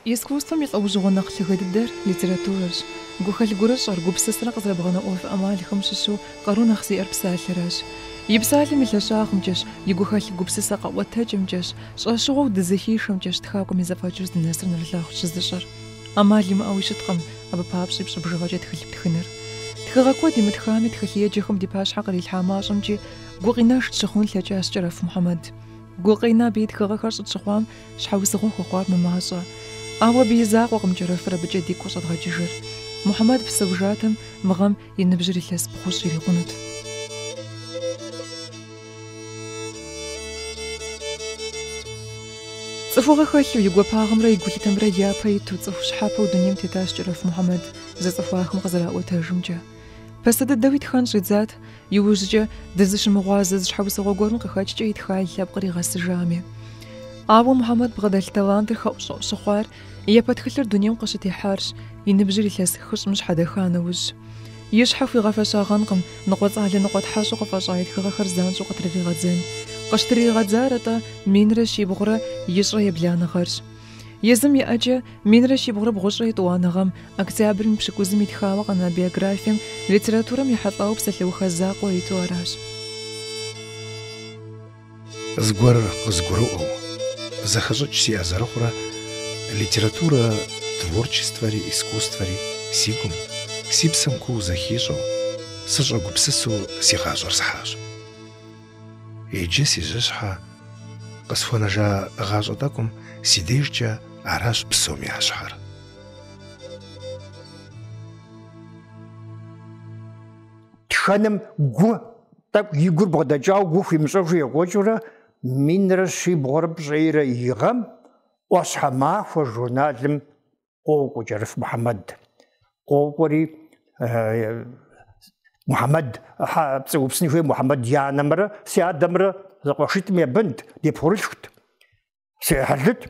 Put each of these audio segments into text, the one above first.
Искусствэм и лӏэужьыгъуэ нэхъ лъагэ дыдэр литературэрщ. Гухэлъ гурыщӏэр, гупсысэр къызэрыбгъэнэӏуэф ӏэмалхэм щыщу къару нэхъ зиӏэр псалъэращ. И псалъэм и лъэщагъымкӏэщ, и гухэлъ гупсысэ къэӏуэтэкӏэмкӏэщ, щӏэщыгъуэу дызыхишэмкӏэщ тхакӏуэм и зэфӏэкӏыр здынэсыр нэрылъагъу щызыщӏыр. ӏэмал имыӏэуи щыткъым абы папщӏи пщӏы бжыгъэкӏэ тхылъ птхыныр. Тхыгъэ куэд имытхами, тхылъ еджэхэм ди пащхьэ кърилъхьа мащӏэмкӏи гукъинэж тщыхъун лъэкӏащ Кӏэрэф Мухьэмэд. Гукъинэ абы и тхыгъэхэр щӏытщыхъуам щхьэусыгъуэ хуэхъуар мымащӏэ. Ауэ абы и закъуэкъым Кӏэрэфыр абыкӏэ дигу къыщӏэдгъэкӏыжыр. Мухьэмэд псэужатэм мы гъэм и ныбжьыр илъэс бгъущӏ ирикъунут. Цӏыхугъэ хэлъу, и гуапагъэмрэ и гулъытэмрэ япэ иту, цӏыху щхьэпэу дунейм тетащ Кӏэрэф Мухьэмэд, зыцӏыхуахэм къызэраӏуэтэжымкӏэ. Пасэ дыдэуи тхэн щӏидзат, иужькӏэ дызыщымыгъуазэ зы щхьэусыгъуэ гуэрым къыхэкӏкӏэ итха и лъэпкъыр игъэсыжами. Ауэ Мухьэмэд бгъэдэлъ талантыр хэӏущӏыӏу щыхъуар и япэ тхылъыр дунейм къыщытехьарщ, и ныбжьыр илъэс хыщӏым щхьэдэха нэужь. И щхьэ хуигъэфэщагъэнкъым ныкъуэцӏалэ ныкъуэтхьэщӏу къыфӏэщӏа и тхыгъэхэр занщӏэу къытрыригъэдзэн. Къыщытрыригъэдзар атӏэ 1372 гъэрщ. Езым и ӏэкӏэ 1392 гъэм, октябрым и пщыкӏузым итхауэ къэна биографием литературэм ехьэлӏауэ псалъэуха закъуэ иту аращ. Зыгуэр къызгурыӏуэу, зэхэщӏыкӏ сиӏэ зэрыхъурэ литературэ творчествэри искусствэри си гум, си псэм куу зэхищӏэу, сыщӏэгупсысу си гъащӏэр схьащ. Иджы си жьыщхьэ къысхуэнэжа гъащӏэ тӏэкӏум си дежкӏэ аращ псом я щхьэр. Тхэным гу тӏэкӏу и гур бгъэдэкӏауэ гу хуимыщӏэжу екӏуэкӏыурэ 1371 гъэм ӏуащхьэмахуэ журналым къокӏуэ Кӏэрыф Мухьэмэд. Къокӏуэри Мухьэмэд пцӏы упсын хуей Мухьэмэд и анэмрэ си адэмрэ зэкъуэшитӏым я бынт, ди пхъурылъхут, си ӏыхьлыт.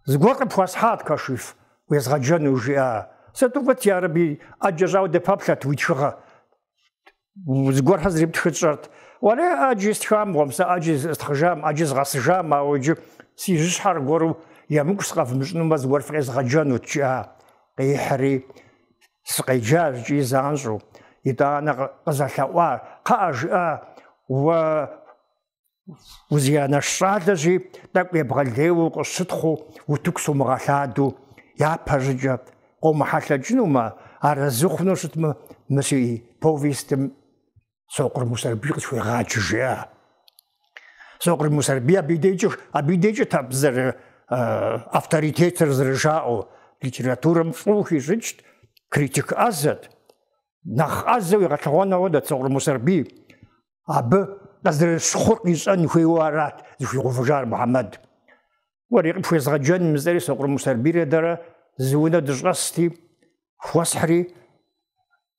Зыгуэр къыпхуэсхьат, Кашиф, уезгъэджэну, жиӏа. Сыту фӏыт, ярэби, ӏэджэ щӏауэ дыпэплъэт уи тхыгъэ. Зыгуэрхэр зэрыптхыр тщӏэрт. Уэлей, ӏэджи стхам, мыгъуэм, сэ ӏэджи стхыжам, ӏэджи згъэсыжам, ауэ иджы си жьыщхьэр аргуэру емыкӏу сыкъэвмыщӏынумэ, зыгуэр фыкъезгъэджэнут, жиӏа. Къихьри, сыкъеджащ икӏи занщӏэу. Итӏанэ къызэлъэӏуа, кхъыӏэ, жиӏа, уэ Узианэш щӏалэщи, тӏэкӏу ебгъэлейуэ укъысщытхъуу, утыку сумыгъэлъадэу, япэщӏыкӏэ къомыхьэлъэкӏынумэ, арэзы хъуну щытмэ, мы си повестым Сокъур Мусэрбий къысхуегъаджэ, жиӏа. Сокъур Мусэрбий абы и дежкӏэ, абы и дежкӏэ абы зэры авторитетыр зэрыжаӏэу, литературэм фӏыуэ хищӏыкӏт, критик ӏэзэт, нэхъ ӏэзэу игъэлъэгъуэн ауэдэт Сокъур Мусэрбий. Абы къызэрыщыхъур къищӏэн хуейуэ арат зыхуигъэувыжар Мухьэмэд. Уэри къыпхуезгъэджэн жысӏэри Сокъур Мусэрбийрэ дэрэ зы унэ дыщӏэсти, хуэсхьри,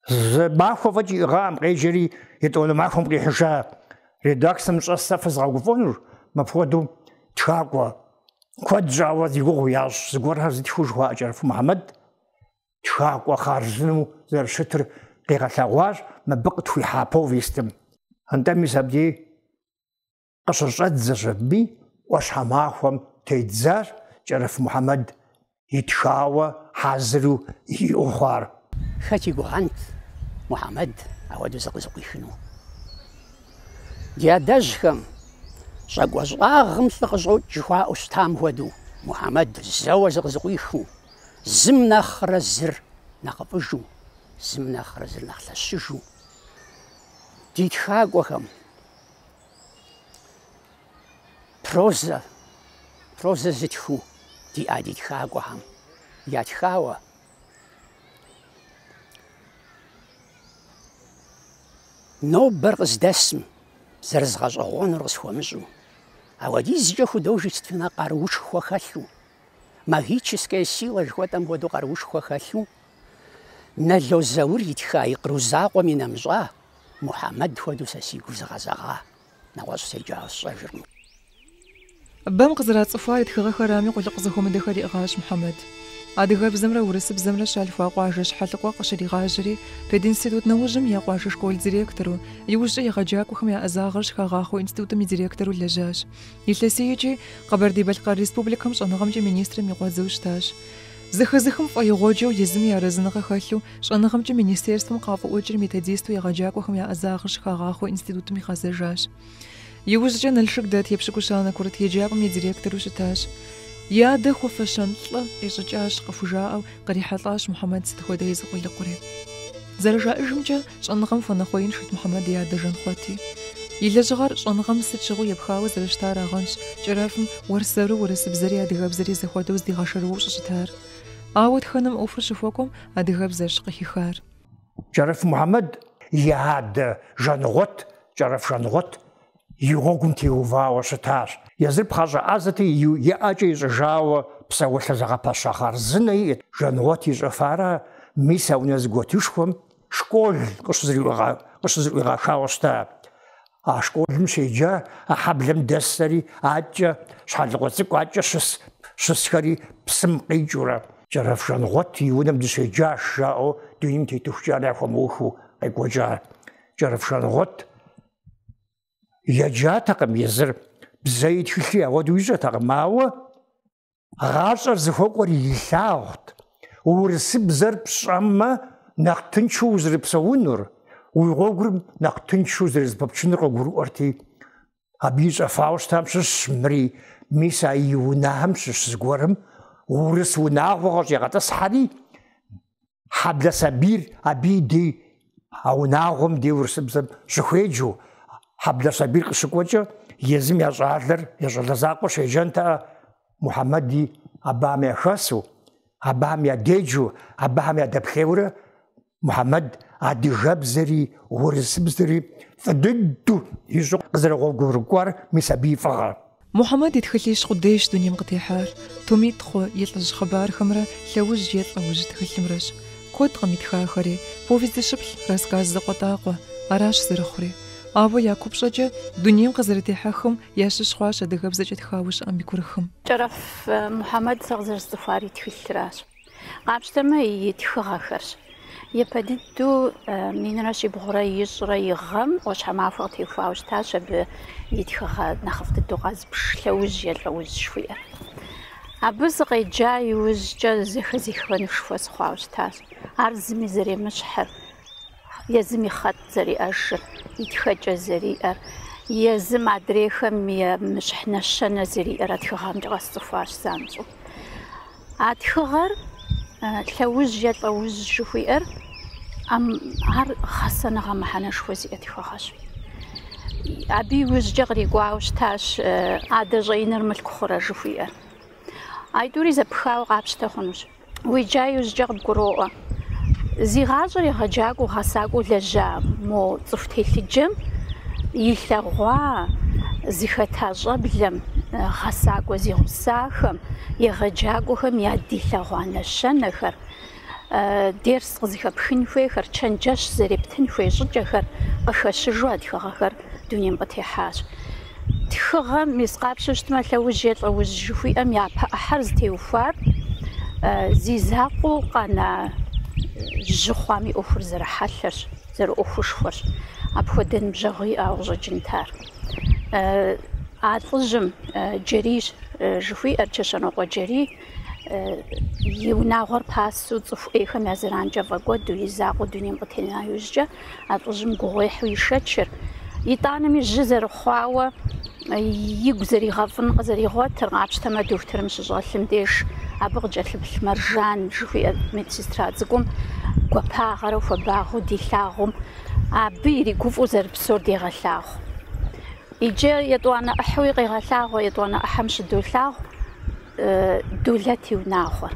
зы махуэ фӏэкӏ иӏыгъам, къеджэри етӏуанэ махуэм къихьыжа редакцэм щӏэс сэ фызгъэгуфӏэнур, мыпхуэдэу тхакӏуэ куэд щӏауэ зи гугъу ящӏ зыгуэрхэр зытхыу жыхуаӏэ Кӏэрыф Мухьэмэд Тхакӏуэ хъарзынэу зэрыщытыр къигъэлъэгъуащ мыбы къытхуихьа повестым. Нтӏэ мис абдей къыщыщӏэддзэщ аби, ӏуащхьэмахуэм теддзащ Кӏэрыф Мухьэмэд итхауэ хьэзыру иӏэу хъуар. Хэт и гугъэнт Мухьэмэд апхуэдэу зыкъызыкъуихыну? Ди адэжьхэм щӏакӏуэ щӏагъым лӏы къыщӏокӏ жыхуаӏэу щытам хуэдэу, Мухьэмэд зэуэ зыкъызыкъуихыу, Зым нэхърэ зыр нэхъыфӏыжу, зым нэхърэ зыр нэхъ лъэщыжу. Ди тхакӏуэхэм прозэ, прозэ зытхыу диӏа ди тхакӏуэхэм ятхауэ нобэр къыздэсым зэрызгъэщӏэгъуэнур къысхуэмыщӏу, ауэдизкӏэ художественнэ къаруушхуэ хэлъу, Магическая сила жыхуэтӏэм хуэдэу къаруушхуэ хэлъу, Нало Заур итха и Къру закъуэм инэмыщӏа, Мухьэмэд хуэдэу сэ си гур зыгъэзэгъа, нэгъуэщӏ седжауэ сщӏэжыркъым. Бэм къызэрацӏыхуар и тхыгъэхэрами, къулыкъу зэхуэмыдэхэр иӏыгъащ Мухьэмэд. Адыгэбзэмрэ урысыбзэмрэ щалъхуа къуажэ Щхьэлыкъуэ къыщригъажьэри, пединститут нэужьым я къуажэ школ директору, иужькӏэ егъэджакӏуэхэм я ӏэзагъэр щыхагъахъуэ институтым и директору лэжьащ. Илъэсийкӏи Къэбэрдей-Балъкъэр Республикэм щӏэныгъэмкӏэ министрым и къуэдзэу щытащ. Зэхэзыхым фӏэигъуэджэу езыми арэзыныгъэ хэлъу щӏэныгъэмкӏэ министерствэм къафӏыӏуэкӏри методисту егъэджакӏуэхэм я ӏэзагъэр щыхагъахъуэ институтым игъэзэжащ. Иужькӏэ Налшык дэт епщыкӏущанэ курыт еджапӏэм и директору щытащ. И адэ хуэфэщэн лӏы къищӏыкӏащ къыхужаӏэу кърихьэлӏащ Мухьэмэд сыт хуэдэ и зы къулыкъури. Зэрыжаӏэжымкӏэ, щӏэныгъэм хуэнэхъуеиншэт Мухьэмэд и адэ Жанхъуэти. И лэжьыгъэр щӏэныгъэм сыт щыгъуи епхауэ зэрыщытарагъэнщ Кӏэрэфым уэрсэру урысыбзэри адыгэбзэри зэхуэдэу здигъэшэрыуэу щӏыщытар. Ауэ тхэным ӏуэхур щыхуэкӏуэм адыгэбзэрщ къыхихар. Кӏэрэф Мухьэмэд и адэ Жангъуэт, Кӏэрэф Жангъуэт и гъуэгум теувауэ щытащ. Езыр пхъащӏэ ӏэзэти, и ӏэкӏэ ищӏыжауэ псэуалъэ зэгъэпэща хъарзынэ иӏэт. Жангъуэт ищӏыфара мис а унэ зэгуэтышхуэм школ къыщызэӏуигъэхауэ щыта. А школым щеджа а хьэблэм дэсхэри, аткӏэ Щхьэлыкъуэ цӏыкӏу аткӏэ щыс щысхэри псым къикӏыурэ. Кӏэрэф Жангъуэт и унэм дыщеджащ, жаӏэу дунейм тетыхукӏэ ар яхуэмыухыу къекӏуэкӏа. Кӏэрэф Жангъуэт еджатэкъым езыр, бзэи тхылъи ауэдэу ищӏэтэкъым, ауэ гъащӏэр зыхуэкӏуэр илъагъут. Урысыбзэр пщӏэмэ, нэхъ тыншу узэрыпсэунур, уи гъуэгур нэхъ тыншу зэрызэпэпчынур къыгурыӏуэрти, абы ищӏэфауэ щытам щыщщ мыри, мис а и унагъуэм щыщ зыгуэрым урыс унагъуэ къыщӏигъэтӏысхьэри, Хьэблэ сабийр абы и дей, а унагъуэм дей урысыбзэм щыхуеджэу, хьэблэ сабийр къыщыкӏуэкӏэ, езым я щӏалэр, я щӏалэ закъуэр щеджэнтэӏэ, Мухьэмэди абыхэм яхэсу, абыхэм ядеджэу, абыхэм ядэплъейуэрэ Мухьэмэд адыгэбзэри урысыбзэри фӏы дыдэу ищӏэу къызэрыгъуэгурыкӏуар мис абы и фӏыгъэ. Мухьэмэд и тхылъищ къудейщ дунейм къытехьар, томитӏ хъу и лӏыжь хъыбархэмрэ Лъэужь е лӏэужь тхылъымрэщ. Куэдкъым итхахэри, повесть зыщыплӏ, рассказ закъуэтӏакъуэ, аращ зэрыхъури. Ауэ я купщӏэкӏэ дунейм къызэрытехьэххэм ящыщ хъуащ адыгэбзэкӏэ тхауэ щыӏэм и курыхым. Кӏэрэф Мухьэмэд сэ къызэрысцӏыхуар и тхылъращ. Къапщтэмэ, и тхыгъэхэрщ. Япэ дыдэу минрэ щибгъурэ ищӏрэ и гъэм ӏуащхьэмахуэ къытехуауэ щытащ абы и тхыгъэ нэхъыфӏ дыдэу къэзбж Лъэужь е лӏэужь жыхуиӏэр. Абы сыкъеджа иужькӏэ зэхэзехуэнышхуэ сыхъуауэ щытащ. Ар зыми зэремыщхьыр, езым и хъэтӏ зэриӏэжыр, и тхэкӏэ зэриӏэр, езым адрейхэм емыщхь нэщэнэ зэриӏэр а тхыгъэмкӏэ къэсцӏыхуащ занщӏэу. А тхыгъэр Лъэужь е лӏэужь жыхуиӏэр ар гъэсэныгъэ мыхьэнэшхуэ зиӏэ тхыгъэщ. Абы иужькӏэ кърикӏуауэ щытащ Адэ щӏэиныр мылъку хъурэ жыхуиӏэр. Айтӏури зэпхауэ къапщтэ хъунущ. Уеджа иужькӏэ къыбгуроӏуэ. Зи гъащӏэр егъэджакӏуэу, гъэсакӏуэу лэжьа мо цӏыху телъыджэм илъэгъуа, зыхэта щӏэблэм, гъэсакӏуэ зи гъусахэм, егъэджакӏуэхэм ядилъэгъуа нэщэнэхэр, дерс къызыхэпхын хуейхэр, чэнджэщ зэрептын хуей щӏыкӏэхэр къыхэщыжу а тхыгъэхэр дунейм къытехьащ. Тхыгъэм, мис къапщтэу щытмэ, Лъэужь е лӏэужь жыхуиӏэм япэ ӏыхьэр зытеухуар зи закъуэу къэна жьы хъуам и ӏуэхур зэрыхьэлъэрщ, зэрыӏуэхушхуэрщ. Апхуэдэ ныбжьэгъу иӏауэ къыщӏэкӏынт ар. А лӏыжьым Джэрийщ жыхуиӏэр, Чэщанокъуэ Джэрий, И унагъуэр пасэу цӏыху ӏейхэм я зэранкӏэ фӏэкӏуэду, и закъуэу дунейм къытена иужькӏэ, а лӏыжьым гугъуехьу ишэчыр. Итӏанэми жьы зэрыхъуауэ игу зэригъэфӏын къызэригъуэтыр, къапщтэмэ, дохутырым щыщӏэлъым деж абы къыкӏэлъыплъ Мэржан жыхуиӏэ медсестра цӏыкӏум гуапагъэрэ хуабагъэу дилъагъум, абы иригуфӏэу зэрыпсэур дегъэлъагъу. Иджы етӏуанэ ӏыхьэуи къегъэлъагъуэ, етӏуанэ ӏыхьэм щыдолъагъу Долэт и унагъуэр.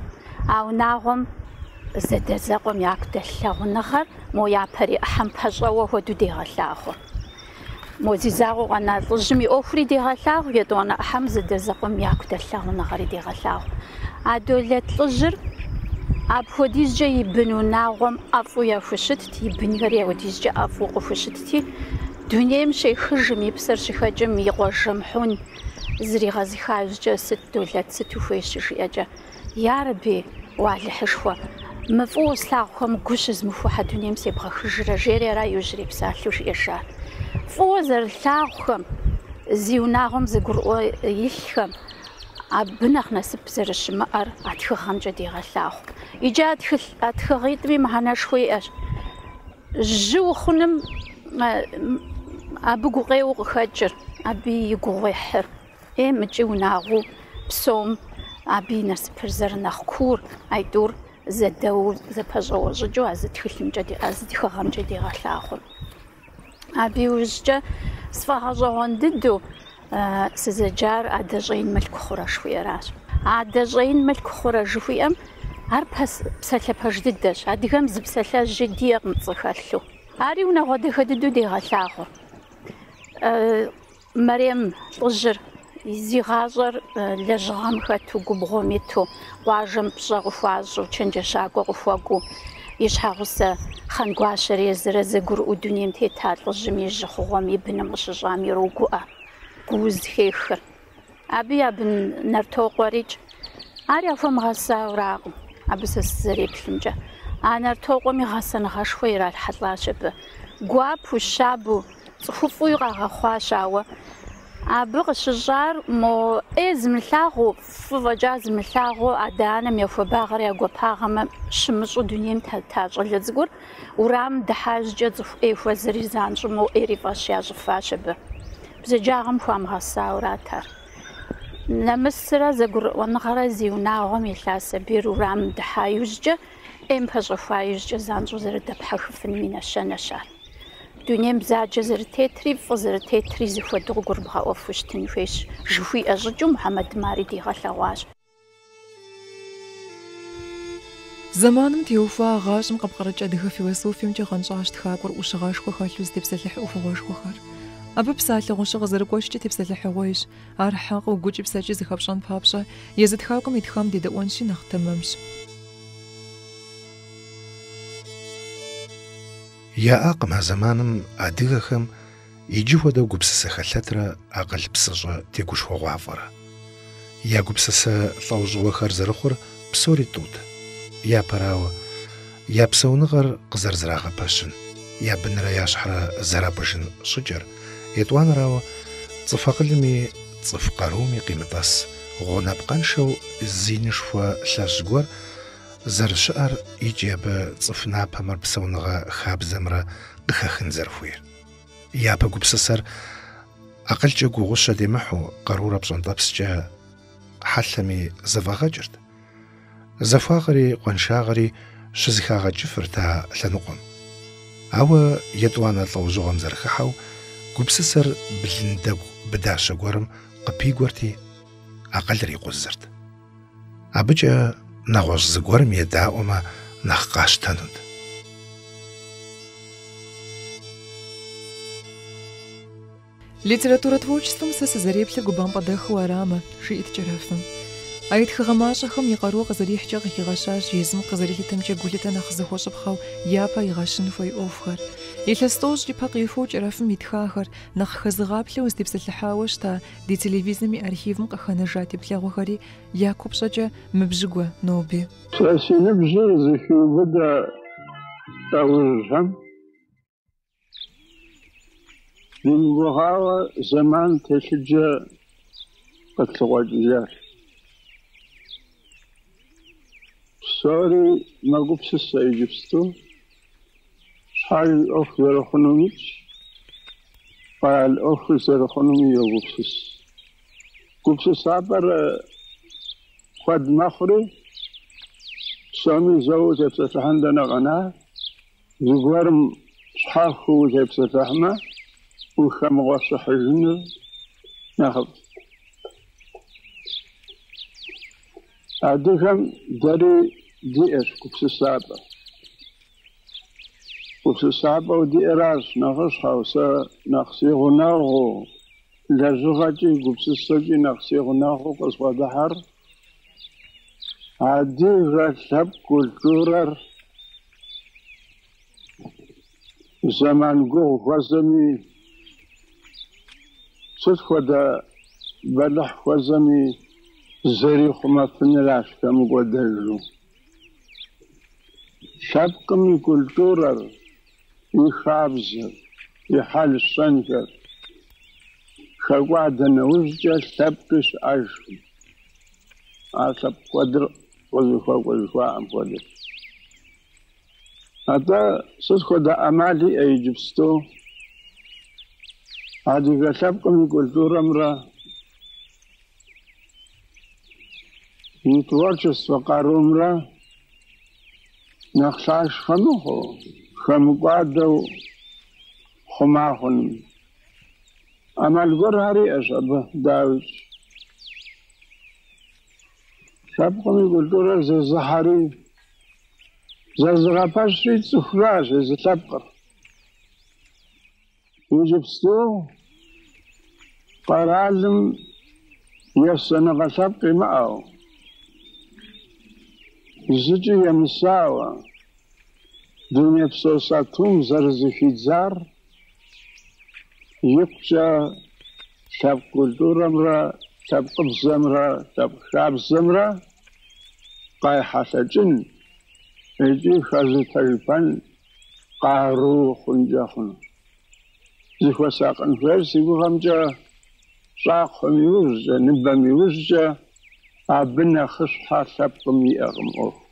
А унагъуэм зэдэзэкъуэм яку дэлъ лъагъуныгъэр мо япэрей ӏыхьэм пэщӏэуэ хуэдэу дегъэлъагъуэ. Мо зи закъуэу къэна лӏыжьым и ӏуэхури дегъэлъагъу, етӏуанэ ӏыхьэм зэдэзэкъуэм яку дэлъ лъагъуныгъэри дегъэлъагъу. А Долэт лӏыжьыр апхуэдизкӏэ и бын унагъуэм ӏэфӏу яхущытт, и бынхэри апхуэдизкӏэ ӏэфӏу къыхущытти, дунейм щехыжым, и псэр щыхэкӏым и къуэ Жэмхьун зригъэзыха иужькӏэ сыт Долэт, сыт ухуей щыжиӏэкӏэ, ярэби. Уа Алыхьышхуэ, мы фӏыуэ слъагъухэм гу щызмыхуэу щхьэ дунейм себгъэхыжрэ, жери ара иужьрей псалъэу жиӏэжар. Фӏыуэ зэрылъагъухэм, зи унагъуэм зэгурыӏуэ илъхэм, абы нэхъ насып зэрыщымыӏэр а тхыгъэмкӏэ дегъэлъагъу. Иджы а тхылъ, а тхыгъитӏми мыхьэнэшхуэ иӏэщ. Жьы ухъуным абы гукъеуэу къыхэкӏыр, абы и гугъуехьыр. Ем икӏи унагъуэу псом абы и насыпыр зэрынэхъ куур, айтӏур зэдэуэу зэпэщӏэуэ щӏыкӏэу а зы тхылъымкӏэ, а зы тхыгъэмкӏэ дегъэлъагъур. Абы иужькӏэ сфӏэгъэщӏэгъуэн дыдэу сызэджар Адэ щӏэин мылъку хъурэ жыхуиӏэращ. Адэ щӏэин мылъку хъурэ жыхуиӏэм ар псалъэ пэж дыдэщ. Адыгэм зы псалъэжьи диӏэкъым пцӏы хэлъу. Ари унагъуэ дахэ дыдэу дегъэлъагъур. Мэрем лӏыжьыр зи гъащӏэр лэжьыгъэм хэту, губгъуэм иту, къуажэм пщӏэ къыхуащӏу, чэнджэщакӏуэ къыхуэкӏуэу, и щхьэгъусэ Хъангуащэрэ езырэ зэгурыӏуэу дунейм тета лӏыжьым и жьы хъугъуэм и быным къыщыщӏам ирогуӏэ, гууз хехыр. Абы я бын Нартокъуэрикӏ, ар яхуэмыгъэсауракъым, абы сэ сызэреплъымкӏэ. А Нартокъуэми гъэсэныгъэшхуэ иралъхьэлӏащ абы. Гуапэу, щабэу, цӏыхуфӏуи къагъэхъуащ, ауэ абы къыщыщӏар мо ӏей зымылъагъуу, фӏы фӏэкӏа зымылъагъуу, адэ-анэм я хуабагъэр я гуапагъэмэ щымыщӏэу дунейм тета щӏалэ цӏыкӏур урамым дыхьа иужькӏэ цӏыху ӏей хуэзэри занщӏэу мо ӏейр и фӏэщ ящӏыфащ абы. Бзаджагъэм хуамыгъэсаурат ар. Нэмысрэ зэгурыӏуэныгъэрэ зи унагъуэм илъа сабийр урамым дыхьа иужькӏэ, ӏейм пэщӏэхуа иужькӏэ занщӏэу зэрыдэпхьэхыфыным и нэщэнэщ ар. Дунейм бзаджэ зэрытетри, фӏы зэрытетри зэхуэдэу къыгурыбгъэӏуэфу щытын хуейщ, жыхуиӏэ щӏыкӏэу Мухьэмэдым ари дигъэлъэгъуащ. Зэманым теухуа гъащӏэм къыпкърыкӏ адыгэ философиемкӏэ гъэнщӏащ тхакӏуэр ӏущыгъэшхуэ хэлъу зытепсэлъыхь ӏуэхугъуэшхуэхэр. Абы псалъэ гъущэ къызэрыгуэкӏкӏэ тепсэлъыхьыгъуейщ, ар хьэкъыу гукӏи псэкӏи зыхэпщӏэн папщӏэ, езы тхакӏуэм итхам дедэӏуэнщи нэхъ тэмэмщ. Яӏакъым а зэманым адыгэхэм иджы хуэдэу гупсысэ хэлъэтрэ акъыл псыщӏэ тегушхуэгъуафӏэрэ. Я гупсысэ лӏэужьыгъуэхэр зэрыхъур псори тӏут. Япэрауэ, я псэуныгъэр къызэрызэрагъэпэщын, я бынрэ я щхьэрэ зэрапӏыжын щӏыкӏэр, етӏуанэрауэ, цӏыху акъылми цӏыху къаруми къимытӏэс гъунапкъэншэу зы инышхуэ лъэщ гуэр зэрыщыӏэр икӏи абы цӏыху напэмрэ псэуныгъэ хабзэмрэ къыхэхын зэрыхуейр. Япэ гупсысэр акъылкӏэ гугъущэ демыхьу, къарурэ пщӏэнтӏэпскӏэ хьэлъэми зэфӏагъэкӏырт. Захуагъэри къуаншагъэри щызэхагъэкӏыфырт а лъэныкъуэм. Ауэ етӏуанэ лӏэужьыгъуэм зэрыхыхьэу, гупсысэр блын дэгу быдащэ гуэрым къыпигуэрти, акъылыр икъузырт. Абыкӏэ нэгъуэщӏ зыгуэрым едаӏуэмэ нэхъ къащтэнут. Литературэ творчествэм сэ сызэреплъыр губампӏэдэхыу арамэ, жиӏэт Кӏэрэфым. А и тхыгъэ мащӏэхэм и къару къызэрихькӏэ къыхигъэщащ езым къызэрилъытэмкӏэ гулъытэ нэхъ зыхуэщӏыпхъэу япэ игъэщын хуей ӏуэхухэр. Илъэс тӏощӏ ипэ къихуэу Кӏэрэфым итхахэр нэхъ хэзыгъаплъэу зытепсэлъыхьауэ щыта Ди телевизорым и архивым къыхэнэжа теплъэгъуэхэри я купщӏэкӏэ мыбжьыгуэ ноби. Сэ си ныбжьыр зыхиубыдэ лӏэужьхэм димыгугъауэ зэман телъыджэ къытлъыкъуэкӏыжащ. Псори мэгупсысэ иджыпсту, щхьэж и ӏуэху зэрыхъунум итщ, къэрал ӏуэхур зэрыхъунуми йогупсыс. Гупсысапӏэр куэд мэхъури, псоми зэуэ утепсэлъыхьын дэнэ къэна, зыгуэрым щхьэхуэу утепсэлъыхьмэ, ухэмыгъуэщыхьыжыныр нэхъыфӏт. Адыгэм дэри диӏэщ гупсысапӏэ. Гупсысапӏэу диӏэращ нэхъыщхьэу, сэ нэхъ си гъунэгъуу, лэжьыгъэкӏи гупсысэкӏи нэхъ си гъунэгъуу къызбгъэдыхьэр адыгэ лъэпкъ культурэр зэман гугъу хуэзэми, сыт хуэдэ бэлыхь хуэзэми зэрихъумэфыныращ хэмыкӏуэдэжу. Лъэпкъым и культурэр, и хабзэр, и хьэл-щэнхэр хэкӏуадэ нэужькӏэ лъэпкъи щыӏэжкъым. Ар лъэпкъ кӏуэдыр къызыхуэкӏуэ жыхуаӏэм хуэдэщ. Атӏэ сыт хуэдэ ӏэмал иӏэ иджыпсту адыгэ лъэпкъым и культурэмрэ и творчествэ къарумрэ нэхъ лъахъшэ мыхъуу, хэмыкӏуадэу хъума хъуным? Ӏэмал гуэрхэр иӏэщ абы, дауикӏ. Лъэпкъым и культурэр зезыхьэри, зэзыгъэпэщри цӏыхуращ езы лъэпкъыр. Иджыпсту къэралым есэныгъэ лъэпкъ имыӏэу, зыкӏи емысауэ, дунейпсо сатум зэрызыхидзар икъукӏэ лъэпкъ культурэмрэ лъэпкъыбзэмрэ лъэпкъ хабзэмрэ къайхьэлъэкӏын икӏи хэзутэжыпэн къару хъункӏэ хъунущ. Зыхуэсакъын хуейр си гугъэмкӏэ щӏакхъуэм иужькӏэ, ныбэм иужькӏэ абы нэхъыщхьэ лъэпкъым иӏэкъым ӏуэху.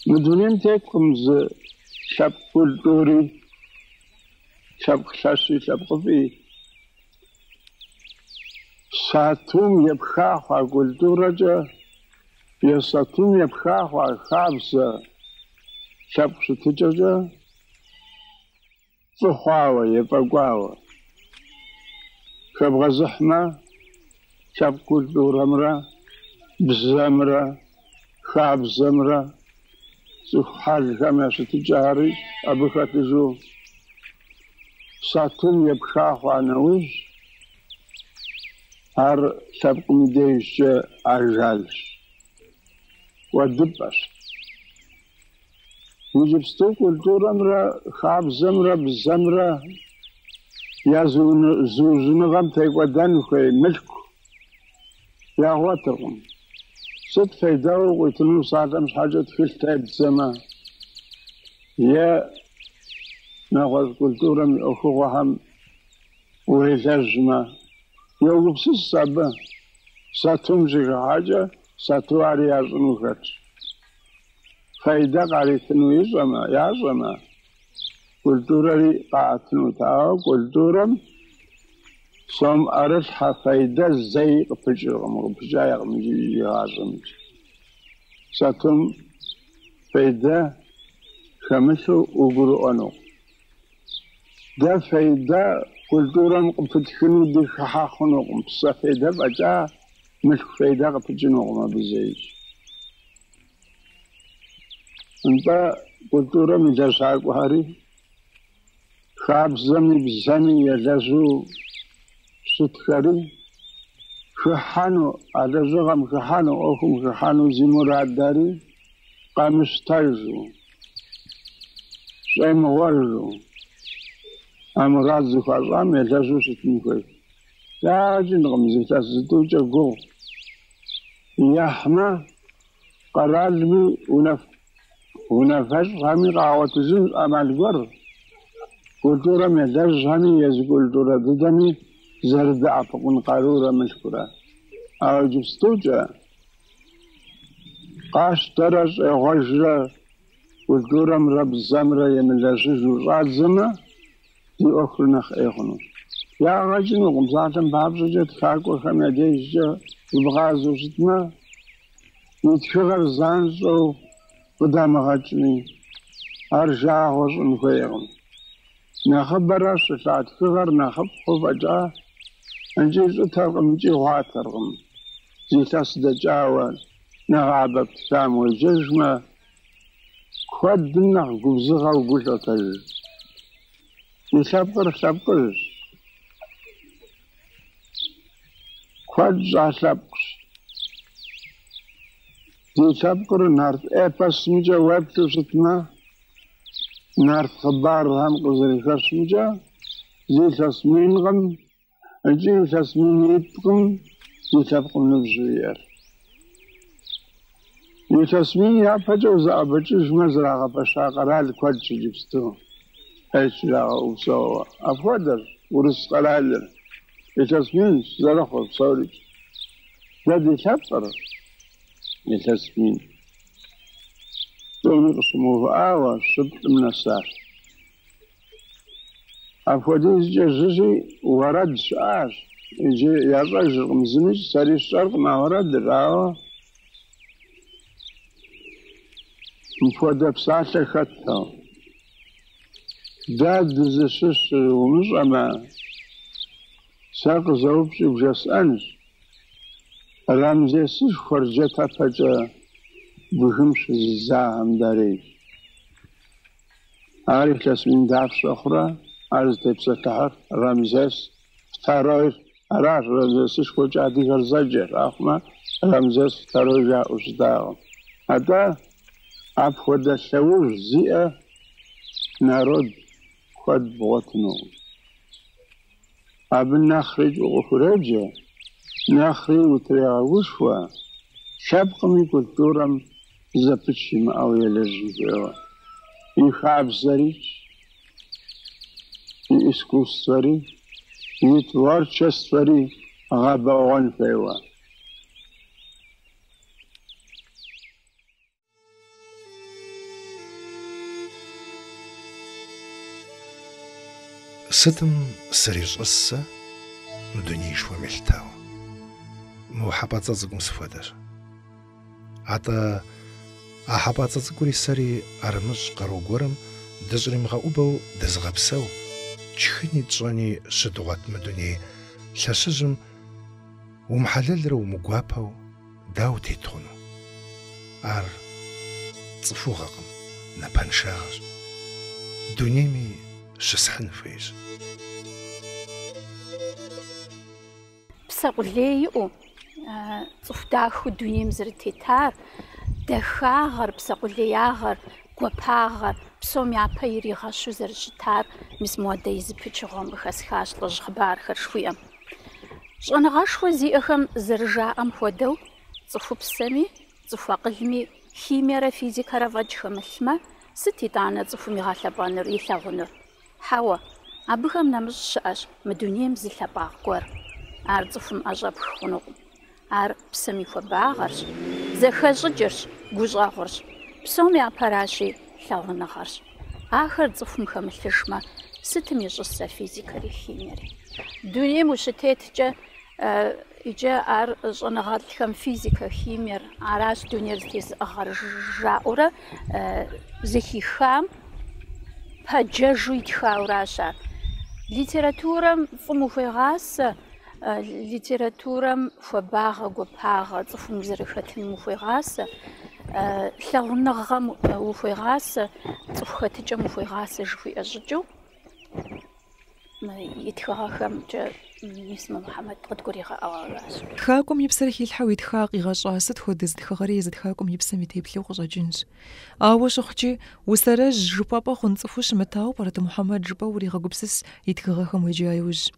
Мы дунейм теткъым зы лъэпкъ культури, лъэпкъ лъэщи, лъэпкъыфӏи. Сатум епха хъуа культурэкӏэ е сатум епха хъуа хабзэ лъэпкъ щытыкӏэкӏэ фӏы хъуауэ, ефӏэкӏуауэ. Хэбгъэзыхьмэ, лъэпкъ культурэмрэ бзэмрэ хабзэмрэ цӏыху хьэлхэм я щытыкӏэхэри абы хэтыжу сатум епха хъуа нэужь, ар лъэпкъым и дежкӏэ ажалщ, кӏуэдыпӏэщ. Иджыпсту культурэмрэ хабзэмрэ бзэмрэ я зыужьыныгъэм текӏуэдэн хуей мылъку ягъуэтыркъым. Сыт фейдэуэ къуитыну псалъэм щхьэкӏэ тхылъ тебдзэмэ е нэгъуэщӏ культурэм и ӏуэхугъуэхэм уелэжьмэ, йогупсыс абы, сатум щыхыхьэкӏэ сату ари ящӏыну хэтщ. Фейдэ къаритыну ищӏэмэ, ящӏэмэ, культурэри къаӏэтынут. Ауэ культурэм сом ӏэрылъхьэ фейдэ зэи къыпыкӏыркъым, къыпыкӏаекъым иджы игъащӏэмкӏэ. Сатум фейдэ хэмылъу угурыӏуэнукъым. Дэ фейдэ культурэм къыпытхыну дыхыхьэ хъунукъым. Псэ фейдэ фӏэкӏа мылъку фейдэ къыпыкӏынукъым абы зэикӏ. Нтӏэ, культурэм и лэжьакӏуэхэри, хабзэми бзэми елэжьу щытхэри хыхьэну, а лэжьыгъэм хыхьэну, ӏуэхум хыхьэну зи мурадхэри къэмыщтэжу, щӏемыгъуэжу, а мурад зыхуащӏам елэжьу щытын хуейщ. Ягъэ кӏынкъым зы илъэс зытӏукӏэ гугъу ехьмэ, къэралми унафэщӏхэми къагъуэтыжынщ ӏэмал гуэр, культурэм елэжьхэми езы культурэ дыдэми зэрыдэӏэпыкъун къарурэ мылъкурэ. Ауэ иджыпстукӏэ къащтэрэ щӏегъуэжрэ культурэмрэ бзэмрэ емылэжьыжу щӏадзэмэ, ди ӏуэхур нэхъ ӏей хъунущ. Ягъэ кӏынукъым, псалъэм папщӏэкӏэ тхакӏуэхэм я дежкӏэ зыбгъазэу щытмэ, уи тхыгъэр занщӏэу къыдамыгъэкӏми, ар жагъуэ щӏын хуейкъым. Нэхъыбэрэ щылъа тхыгъэр нэхъыфӏ хъу фӏэкӏа, икӏи щӏытэркъым, икӏи гъуатэркъым. Зы илъэс дэкӏауэ нэгъабэ птхам уеджэжмэ, куэдым нэхъ губзыгъэу гу лъотэж. Ди лъэпкъыр лъэпкъыжьщ. Куэд щӏа лъэпкъщ. Ди лъэпкъыр нарт эпосымкӏэ уеплъу щытмэ, нарт хъыбархэм къызэрыхэщымкӏэ, зы илъэс минкъым икӏи илъэс минитӏкъым ди лъэпкъым ныбжьу иӏэр. Илъэс мин япэкӏэ узэӏэбэкӏыжмэ зэрагъэпэща къэрал куэдщ иджыпсту, ӏейщ жрагъэӏэу псэууэ. Апхуэдэщ урыс къэралыр. Илъэс минщ зэрыхъур псорикӏ. Дэ ди лъэпкъыр илъэс 1000 тӏуми къыщымыувыӏауэ щыплӏым нэсащ. Апхуэдизкӏэ жьыщи уэрэд щыӏащ. Иджы ящӏэжыркъым зымикӏ, сэри сщӏэркъым а уэрэдыр, ауэ мыпхуэдэ псалъэ хэттэкъым. Дэ дызыщыщыр умыщӏэмэ, сэ къызэупщӏи бжесӏэнщ. Рамзесышхуэр джатэпэкӏэ бгым щызыдзахэм дарейщ. Ар илъэс мин дапщэ хъурэ, ар зытепсэлъыхьыр Рамзес Второйр. Аращ Рамзесышхуэкӏэ адыгэр зэджэр, ахъумэ Рамзес Второй жаӏэу щытакъым. Атӏэ апхуэдэ лъэужь зиӏэ народ куэд бгъуэтынукъым. Абы нэхърикӏ укъыхуреджэ, нэхъри утрегъэгушхуэ, лъэпкъым и культурэм зэпыч имыӏэу елэжьын хуейуэ. И хабзэрикӏ, и искусствэри, и творчествэри гъэбэгъуэн хуейуэ. Сытым срищӏыс сэ мы дунеишхуэм елъытауэ? Мо хьэпӏацӏэ цӏыкӏум сыхуэдэщ. Атӏэ а хьэпӏацӏэ цӏыкӏури сэри ӏэрымыщӏ къару гуэрым дыщӏримыгъэӏубэу дызыгъэпсэу, тшхыни тщӏэни щыдгъуэт мы дуней лъэщыжьым умыхьэлэлрэ умыгуапэу дауэ утет хъуну? Ар цӏыхугъэкъым, напэншагъэщ. Дунейми щысхьын хуейщ. Псэ къулей иӏэу, цӏыху дахэу дунейм зэрытетар, дахагъэр, псэ къулеягъэр, гуапагъэр псом япэ иригъэщу зэрыщытар мис муэдэ и зы пычыгъуэм къыхэсхащ лӏыжь хъыбархэр жыхуиӏэм. Щӏэныгъэшхуэ зиӏэхэм зэрыжаӏэм хуэдэу, цӏыхупсэми, цӏыху акъылми химиерэ физикэрэ фӏэкӏ хэмылъмэ, сыт итӏанэ цӏыхум игъэлъэпӏэнур, илъагъунур? Хьэуэ, абыхэм нэмыщӏ щыӏэщ мы дунейм зы лъапӏагъ гуэр. Ар цӏыхум ӏэщӏэпх хъунукъым. Ар псэм и хуабагъэрщ, зэхэщӏыкӏырщ, гущӏэгъурщ. Псом япэращи, лъагъуныгъэрщ. Ахэр цӏыхум хэмылъыжмэ, сытым ищӏыс а физикэри химиери? Дунейм ущытеткӏэ, иджы ар щӏэныгъэлӏхэм физикэ, химиер, аращ дунейр зэтезыӏыгъэр жаӏэурэ зэхихам пэджэжу итхауращ ар. Литературэм фӏым ухуегъасэ, литературэм хуабагъэ, гуапагъэ цӏыхум узэрыхэтыным ухуегъасэ, лъагъуныгъэм ухуегъасэ, цӏыху хэтыкӏэм ухуегъасэ жыхуиӏэ щӏыкӏэу и тхыгъэхэмкӏэ мис мы Мухьэмэд къыдгуригъэӏуаращ. Тхакӏуэм и псэр хилъхьэу итха, къигъэщӏа сыт хуэдэ зы тхыгъэри езы тхакӏуэм и псэм и теплъэу къыщӏэкӏынщ. Ауэ щыхъукӏи, усэрэжь жыпӏэпӏэ хъун цӏыхуу щымытауэ пӏэрэт Мухьэмэд жыпӏэу уригъэгупсыс и тхыгъэхэм уеджа иужь.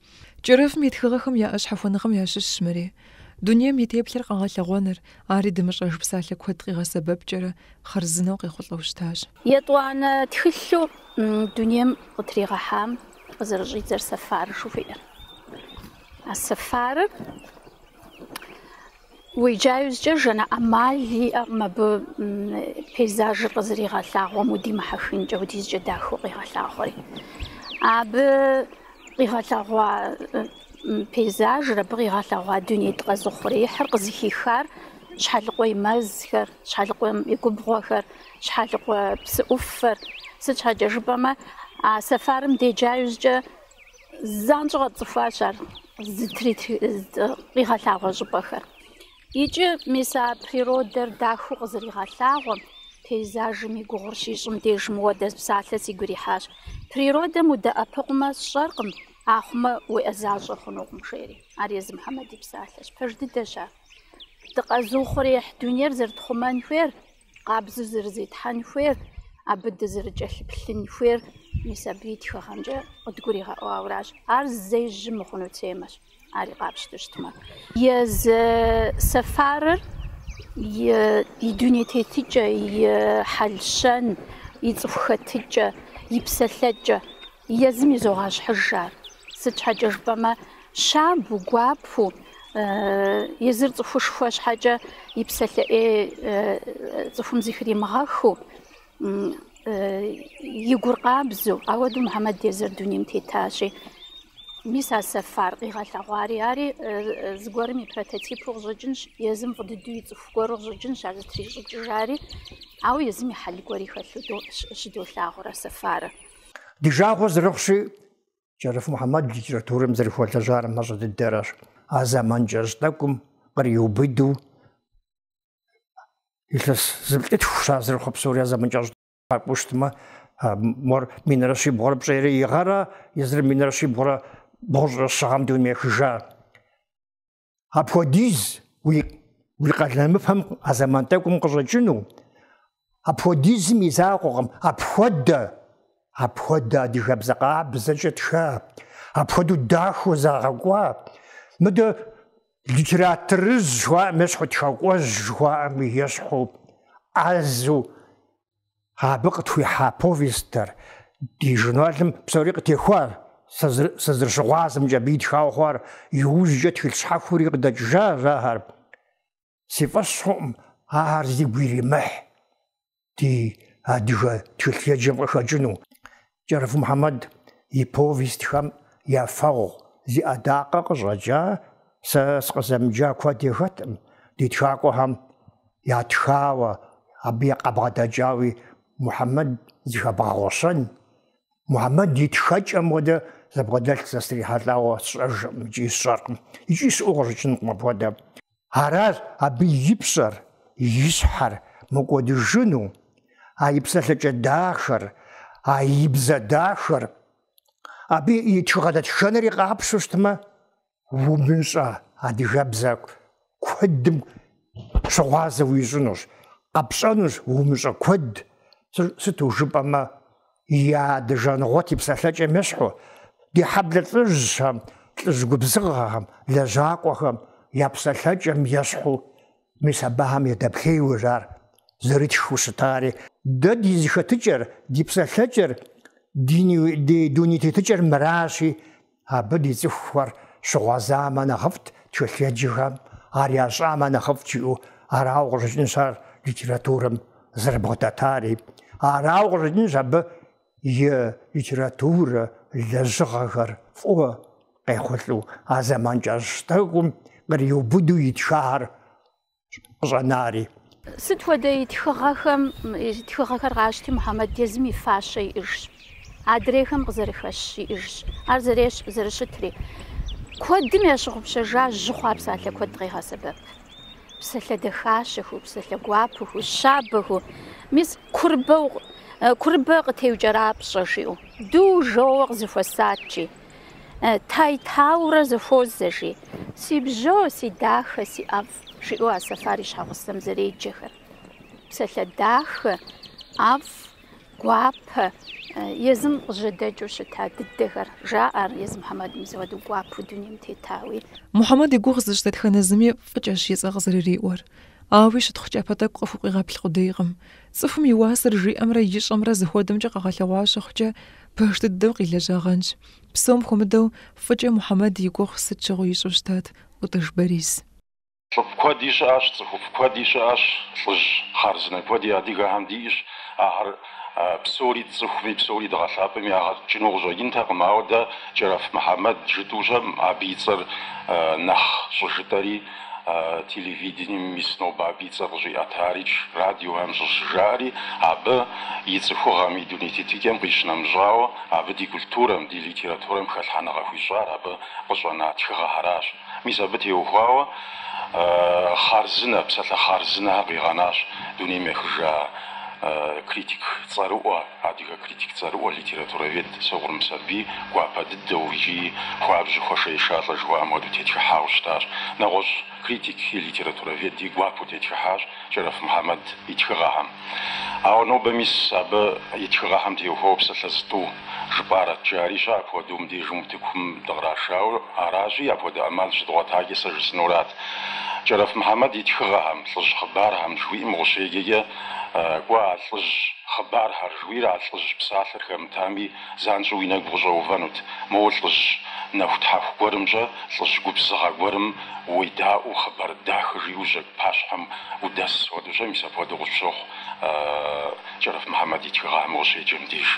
Кӏэрэфым и тхыгъэхэм яӏэ щхьэхуэныгъэм ящыщщ мыри. Дунейм и теплъэр къэгъэлъэгъуэныр, ари дымыщӏэж псалъэ куэд къигъэсэбэпкӏэрэ, хъарзынэу къехъулӏэу щытащ. Етӏуанэ тхылъу дунейм къытригъэхьам къызэрыщӏидзэр Сэфар жыхуиӏэр. А Сэфарыр уеджа иужькӏэ жэнэ ӏэмал иӏэкъым абы пейзажыр къызэригъэлъагъуэм удимыхьэхынкӏэ, апхуэдизкӏэ дахэу къигъэлъагъуэри. Абы къигъэлъэгъуа пейзажыр, абы къигъэлъэгъуа дуней дыкъэзыухъуреихьыр къызыхихар Щхьэлыкъуэ и мэзхэр, Щхьэлыкъуэм и губгъуэхэр, Щхьэлыкъуэ псы ӏуфэр. Сыт щхьэкӏэ жыпӏэмэ, а Сэфарым деджа иужькӏэ занщӏэу къэтцӏыхуащ ар къигъэлъагъуэ щӏыпӏэхэр. Икӏи мис а природэр дахэу къызэригъэлъагъуэм, пейзажым и гугъур щищӏым деж мыуэдэ псалъэ сигу ирихьащ. Природэм удэӏэпыкъумэ сщӏэркъым, ахъумэ уеӏэзащӏэ хъунукъым, жери. Ар езы Мухьэмэд и псалъэщ. Пэж дыдэщ ар. Дыкъэзыухъуреихь дунейр зэрытхъумэн хуейр, къабзэу зэрызетхьэн хуейр, абы дызэрыкӏэлъыплъын хуейр мис абы и тхыгъэмкӏэ къыдгуригъэӏуауращ. Ар зэи жьы мыхъуну темэщ, ари къапщтэу щытмэ. Езы Сэфарыр и дуней тетыкӏэ, и хьэл-щэн, и цӏыху хэтыкӏэ, и псэлъэкӏэ. Езым изогъэщхьыж ар. Сыт щхьэкӏэ жыпӏэмэ, щабэу, гуапэу, езыр цӏыхушхуэ щхьэкӏэ и псалъэ ӏей цӏыхум зыхримыгъэхыу, и гур къабзэу, ауэдэу Мухьэмэд езыр дунейм тетащи, мис а Сэфар къигъэлъэгъуари, ари зыгуэрым и прототипу къыщӏэкӏынщ, езым фӏы дыдэу и цӏыху гуэру къыщӏэкӏынщ ар зытрищӏыкӏыжари, ауэ езым и хьэл гуэри хэлъу щыдолъагъур а Сэфарыр. Ди жагъуэ зэрыхъущи, Кӏэрыф Мухьэмэд литературэм зэрыхуэлэжьар мащӏэ дыдэрэщ. А зэман кӏэщӏ тӏэкӏум къриубыдэу илъэс зыплӏытхущ ар зэрыхъу псори а зэман кӏэщӏ къэкӏуэу щытмэ, мор минрэ щибгъурэ пщӏейрэ и гъэрэ, езыр минрэ щибгъурэ бгъущӏрэ щы гъэм дунейм ехыжа. Апхуэдиз уи уи къалэмыпэм а зэман тӏэкӏум къыщӏэкӏыну, апхуэдизым и закъуэкъым, апхуэдэ, апхуэдэ адыгэбзэ къабзэкӏэ тха, апхуэдэу дахэу зэгъэкӏуа, мыдэ литераторыжь жыхуаӏэм ещхьу, тхакӏуэжь жыхуаӏэм ещхьу, ӏэзэу Абы къытхуихьа повестыр ди журналым псори къытехуар, сызэрыщыгъуазэмкӏэ абы итхауэ хъуар, иужькӏэ тхылъ щхьэхуэри къыдэкӏыжащ ахэр. Си фӏэщ хъукъым ахэр зигу иримыхь ди адыгэ тхылъеджэм къыхэкӏыну. Кӏэрыф Мухьэмэд и повестхэм я фэгъу зи ӏэдакъэ къыщӏэкӏа, сэ сыкъызэмыджа куэд яхэткъым ди тхакӏуэхэм ятхауэ, абы къабгъэдэкӏауи Мухьэмэд зыхэбгъэгъуэщэн. Мухьэмэд и тхэкӏэм хуэдэ зыбгъэдэлъ сэ срихьэлӏауэ сщӏэжкъым икӏи сщӏэркъым, икӏи щыӏэу къыщӏэкӏынкъым апхуэдэ. Аращ абы и пщӏэр, и щхьэр мыкӏуэдыжыну, а и псэлъэкӏэ дахэр, а и бзэ дахэр, абы и тхыгъэ дэтхэнэри къапщтэу щытмэ, умыщӏэ адыгэбзэ куэдым щыгъуазэ уищӏынущ, къэпщӏэнущ умыщӏэ куэд, сыту жыпӏэмэ, и адэ Жангъуэт и псэлъэкӏэм ещхьу, ди хьэблэ лӏыжьхэм, лӏыжь губзыгъэхэм, лэжьакӏуэхэм я псэлъэкӏэм ещхьу, мис абыхэм ядэплъейуэщ ар зэрытхыу щытари. Дэ ди зэхэтыкӏэр, ди псэлъэкӏэр, ди дуней тетыкӏэр мыращи, абы ди цӏыхухэр щыгъуэзамэ нэхъыфӏт, тхылъеджэхэм ар ящӏамэ нэхъыфӏт жиӏэу арауэ къыщӏэкӏынщ ар литературэм зэрыбгъэдэтари. Арауэ къыщӏэкӏынщ абы и литературэ лэжьыгъэхэр фӏыуэ къехъулӏэу а зэман кӏэщӏ тӏэкӏум къриубыдэу итхахэр къыщӏэнари. Сыт хуэдэ и тхыгъэхэм, и тхыгъэхэр къащти, Мухьэмэд езым и фащэ иӏыжщ. Адрейхэм къызэрыхэщ иӏыжщ. Ар зэрещ, зэрыщытри. Куэдым ящыгъупщэжа жьы хъуа псалъэ куэд къегъэсэбэп. Псалъэ дахащэхэу, псалъэ гуапэхэу, щабэхэу. Мис курбэу, курбэ къытеукӏэрапщӏэ жиӏэу. Ду жоуэ къызэхуэсат, жи. Тай-таурэ зэхуозэ, жи. Си бжьо, си дахэ, си ӏэфӏ, жиӏэу а Сэфар и щхьэгъусэм зэреджэхэр. Псалъэ дахэ, ӏэфӏ, гуапэ, езым къыжьэдэкӏыу щыта дыдэхэр жаӏэр езы Мухьэмэд мис апхуэдэу гуапэу дунейм тетауи. Мухьэмэд и гугъу зыщӏ дэтхэнэ зыми фӏыкӏэщ и цӏэ къызэрыриӏуэр. Ауи щытхъу кӏапэ тӏэкӏу къыхукъуигъэплъ къудейкъым. Цӏыхум и уасэр жиӏэмрэ ищӏэмрэ зыхуэдэмкӏэ къэгъэлъэгъуа щыхъукӏэ, пэж дыдэу къилэжьагъэнщ. Псом хуэмыдэу фӏыкӏэ Мухьэмэд и гугъу сыт щыгъуи ищӏу щытат ӏутӏыж Борис. Лӏыфӏ куэди щыӏэщ, цӏыхуфӏ куэди щыӏэщ, лӏыжь хъарзынэ куэди адыгэхэм диӏэщ. Ахэр псори тцӏыхуми, псори дгъэлъапӏэми ягъэ кӏыну къыщӏэкӏынтэкъым, ауэ дэ Кӏэрэф Мухьэмэд жытӏэу щэ абы и цӏэр нэхъ щӏыжытӏэри, телевидением мис нобэ абы и цӏэр къыщӏиӏэтарикӏ, радиохэм щӏыщыжаӏэри, абы и цӏыхугъэм, и дуней тетыкӏэм къищынэмыщӏауэ, абы ди культурэм, ди литературэм хэлъхьэныгъэ хуищӏар абы къыщӏэна тхыгъэхэращ. Мис абы теухуауэ хъарзынэ, псалъэ хъарзынэхэр къигъэнащ дунейм ехыжа. Критик цӏэрыӏуэ, адыгэ критик цӏэрыӏуэ, литературовед Согъур Мусэрбий гуапэ дыдэу икӏи хуабжьу хуэшэишалӏэ жыхуаӏэм хуэдэу тетхыхьауэ щытащ. Нэгъуэщӏ критики, литературоведи гуапэу тетхыхьащ Кӏэрэф Мухьэмэд и тхыгъэхэм. Ауэ нобэ мис абы и тхыгъэхэм теухуауэ псалъэ зытӏу жыпӏарэт жари щэ, апхуэдэу мыбдежым утыкум дыкърашауэ аращи, апхуэдэ ӏэмал щыдгъуэтакӏэ сэ жысӏэнурат. Кӏэрэф Мухьэмэд и тхыгъэхэм, лӏыжь хъыбархэм жыхуиӏэм укъыщеджэкӏэ, кӏуэ а лӏыжь хъыбархэр жыхуиӏэр а лӏыжь псалъэр хэмытами, занщӏэу уи нэгу къыщӏэувэнут. Моуэ лӏыжь нэху-тхьэху гуэрым-щэ, лӏыжь губзыгъэ гуэрым уедаӏуэу хъыбар дахэ жиӏэу жьэгу пащхьэм удэс хуэдэу-щэ, мис апхуэдэу къыпщохъу Кӏэрэф Мухьэмэд и тхыгъэхэм укъыщеджэм деж.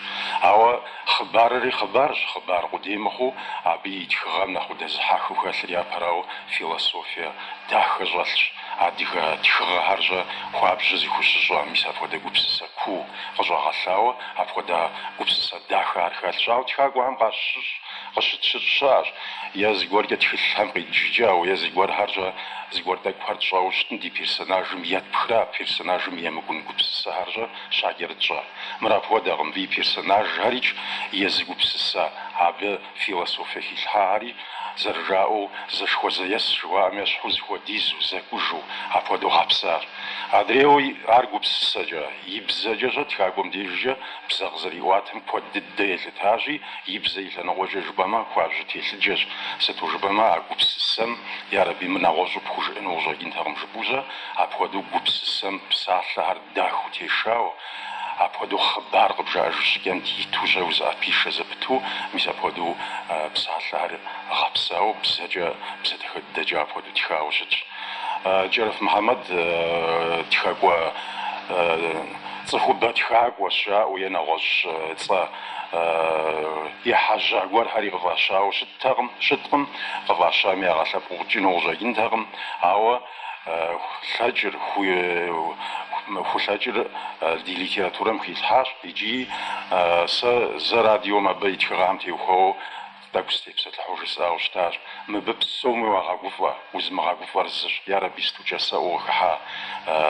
Ауэ хъыбарри хъыбарщ, хъыбар къудей мыхъуу, абы и тхыгъэм нэхъ удэзыхьэхыу хэлъыр япэрауэ философие дахэ щӏэлъщ. Адыгэ тхыгъэхэр-щэ хуабжьу зыхущыщӏэ, мис апхуэдэ гупсысэ куу къыщӏэгъэлъауэ, апхуэдэ гупсысэ дахэ ар хэлъщ. Ауэ тхакӏуэхэм къащыщӏ, къыщытщыщӏ щыӏэщ, е зыгуэркӏэ тхылъхэм къидджыкӏауэ, е зыгуэрхэр-щэ, зыгуэр тӏэкӏухэр тщӏэуэ щытым ди персонажым етпхрэ а персонажым емыкӏун гупсысэхэр-щэ щакӏэрытщӏэ. Мыр апхуэдэкъым, мыбы и персонажхэрикӏ езы гупсысэ абы философие хилъхьахэри, зэрыжаӏэу, зэшхуэзэес жыхуаӏэм ещхьу зэхуэдизу, зэкӏужу апхуэдэу гъэпсащ. Адрейуэ ар гупсысэкӏэ, и бзэкӏэ-щэ тхакӏуэм дежкӏэ бзэ къызэриӏуатэм куэд дыдэ елъытащи, и бзэ и лъэныкъуэкӏэ жыпӏэмэ, хуабжьу телъыджэщ. Сыту жыпӏэмэ, а гупсысэм, ярэби, мыр нэгъуэщӏу пхужыӏэну къыщӏэкӏынтэкъым жыпӏэу-щэ, апхуэдэу гупсысэм псалъэхэр дахэу тешауэ, апхуэдэу хъыбар къыбжаӏэж щӏыкӏэм иту-щэ узыӏэпишэ зэпыту, мис апхуэдэу псалъэхэр гъэпсауэ, бзэкӏэ, бзэ дахэ дыдэкӏэ апхуэдэу тхауэ щытщ. Кӏэрэф Мухьэмэд тхакӏуэ цӏыхубэ тхакӏуэщ жаӏэу е нэгъуэщӏ цӏэ ехьэжьа гуэрхэри къыфӏащауэ щыттэкъым, щыткъым, къыфӏащами ягъэлъэпкъыу къикӏыну къыщӏэкӏынтэкъым, ауэ лъэкӏыр, хулъэкӏыр ди литературэм хилъхьащ икӏи сэ зэ радиом абы и тхыгъэхэм теухуауэ тӏэкӏу сытепсэлъыхьу жысӏауэ щытащ. Мыбы псоми уагъэгуфӏэ, узымыгъэгуфӏэр зыщ, ярэби сыту кӏасэӏуэу къыхыхьа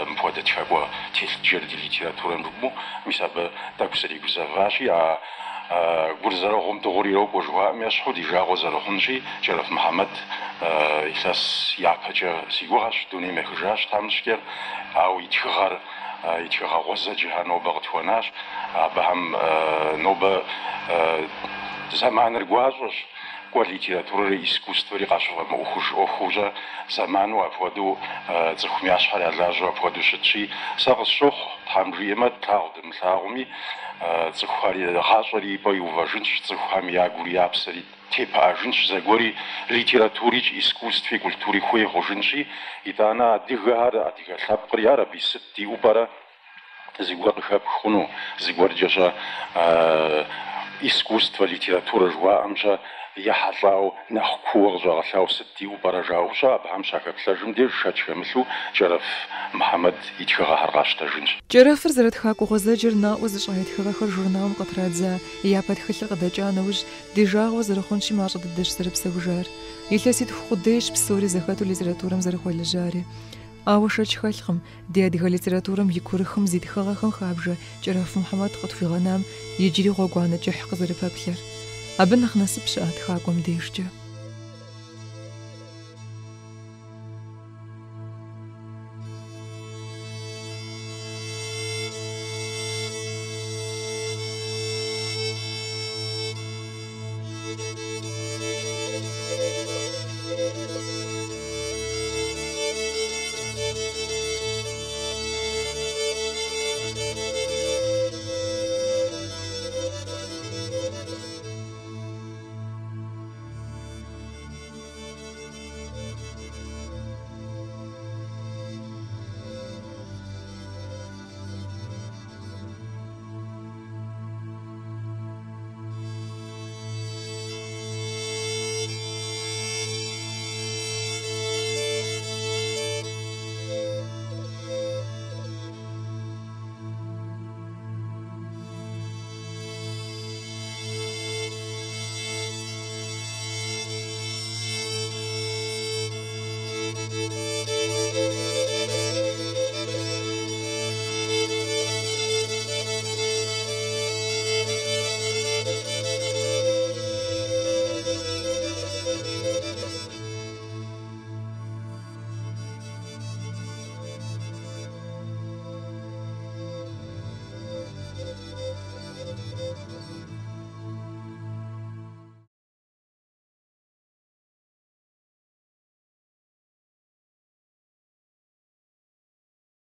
мыпхуэдэ тхакӏуэ телъыджэр ди литературэм жыпӏэу, мис абы тӏэкӏу сригузэващи, а гур зэрыгъум дыгъур ирокӏуэ жыхуаӏэм ещхьу, ди жагъуэ зэрыхъунщи, Кӏэрэф Мухьэмэд илъэс япэкӏэ си гугъэщ, дунейм ехыжащ тхьэмыщкӏэр, ауэ и тхыгъэр, и тхыгъэ гъуэзэджэхэр нобэ къытхуэнащ. Абыхэм нобэ зэманыр гуащӏэщ, кӏуэ литературэри искусствэри къащыфӏэмыӏуэхуж ӏуэхуу-щэ зэману апхуэдэу цӏыхум я щхьэр ялажьэу апхуэдэу щытщи, сэ къысщохъу, Тхьэм жиӏэмэ, тлъагъу дымылъагъуми, цӏыхухэри, гъащӏэри и пӏэ иувэжынщ, цӏыхухэм я гури я псэри тепыӏэжынщ, зэгуэри литературикӏ, искусстви, культури хуей хъужынщи, итӏанэ адыгэхэр, адыгэ лъэпкъыр, ярэби, сыт диӏэу пӏэрэ? Зыгуэр къыхэпх хъуну, зыгуэркӏэ-щэ искусствэ, литературэ жыхуаӏэм-щэ ехьэлӏауэ нэхъ кууэ къыщӏэгъэлъауэ сыт диӏэу пӏэрэ жаӏэу-щэ, абыхэм щахэплъэжым деж шэч хэмылъу Кӏэрэф Мухьэмэд и тхыгъэхэр къащтэжынщ. Кӏэрэфыр зэрытхакӏуэ гъуэзэджэр наӏуэ зыщӏа и тхыгъэхэр журналым къытрадза и япэ тхылъыр къыдэкӏа нэужь, ди жагъуэ зэрыхъунщи, мащӏэ дыдэщ зэрыпсэужар. Илъэситху къудейщ псори зэхэту литературэм зэрыхуэлэжьари. Ауэ шэч хэлъкъым, ди адыгэ литературэм и курыхым зи тхыгъэхэм хабжэ Кӏэрэф Мухьэмэд къытхуигъэнам иджыри гъуэгуанэ кӏыхь къызэрыпэплъэр. Абы нэхъ насып щыӏэ тхакӏуэм дежкӏэ?